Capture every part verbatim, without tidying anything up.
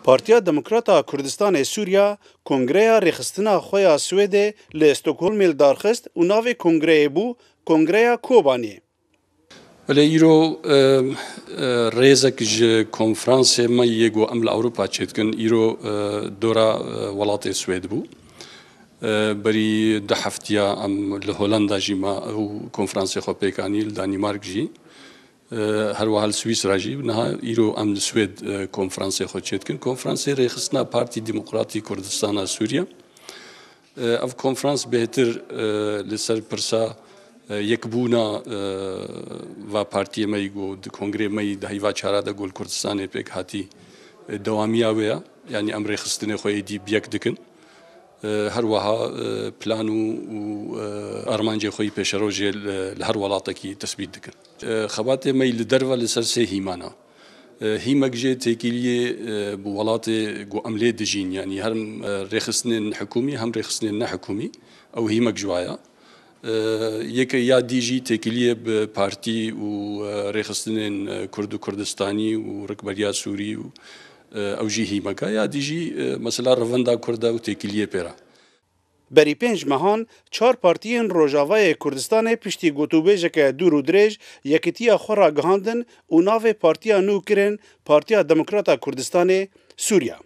Partiya Demokrata Kurdistanê Sûriya kongreya rêxistina xwe ya Swêdê li Stockholmê li dar xist û navê kongreyê bû Kongreya Kobanê. Belê îro e, e, rêzek ji konferansê me yê ku em li Ewropa çêdikin, îro e, dora e, welatê Swêd bû. E, berî du heftiya em li Holanda jî ma ew konferansê xwe pêk anî, li Danîmark jî. E, her wiha li Swîsra jî. Niha îro em li Swêd e, konferansê xwe çêdikin. Konferansê Rêxistina Partî Demokratî Kurdistana Sûriye. E, ev konferans bêhtir e, li ser pirsa e, yekbûna e, va partiyê me yî ku di kongrê me yî di heyva çara de ku li Kurdistanê pêk hatî, e, dewamiya wê ye. Yanî em rêxistinê xwe yê dî bi yek dikin. E, her wiha e, plan û, û e, armancê xwe yî pêşerojê li, li her welatekî tesbît dikin. E, xebatê me yî li derve li ser sê hîman e. E, hîmek jê têkiliyê e, bi welatê ku em lê dijîn, yanî hem e, rêxistinên hikûmî hem rêxistinên nehikûmî, ew hîmek ji wa ye. E, yek ya dî jî têkiliyê bi partî û e, rêxistinên e, Kurd û Kurdistanî û Rikberiya Sûrî û e, ew jî hîmek e. Ya dî jî e, mesela revenda Kurd e û têkiliyê pê re. Berî pênc mehan çar partiyên Rojavayê Kurdistanê piştî gotûbêjeke dûr û dirêj yekitiya xwe ragihandin û navê partiya nû kirin Partiya Demokrata Kurdistanê Sûriya.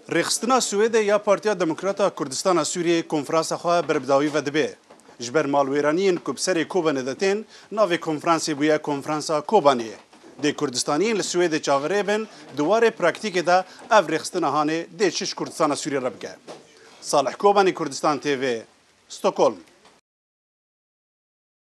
Rêxistina Swêdê ya Partiya Demokrata Kurdistana Sûriyeyê konferansa xwe ber bi dawî ve dibe. Ji ber malwêraniyên ku bi serê Kobanê de tên, navê konferansê bûye Konferansa Kobanê. Dê Kurdistaniyên li Swêdê çaverê bin, di warê praktîkê de ev rêxistina hanê dê çi ji Kurdistana Sûriyê re bike. Salih Kobanî, Kurdistan T V, Stockholm.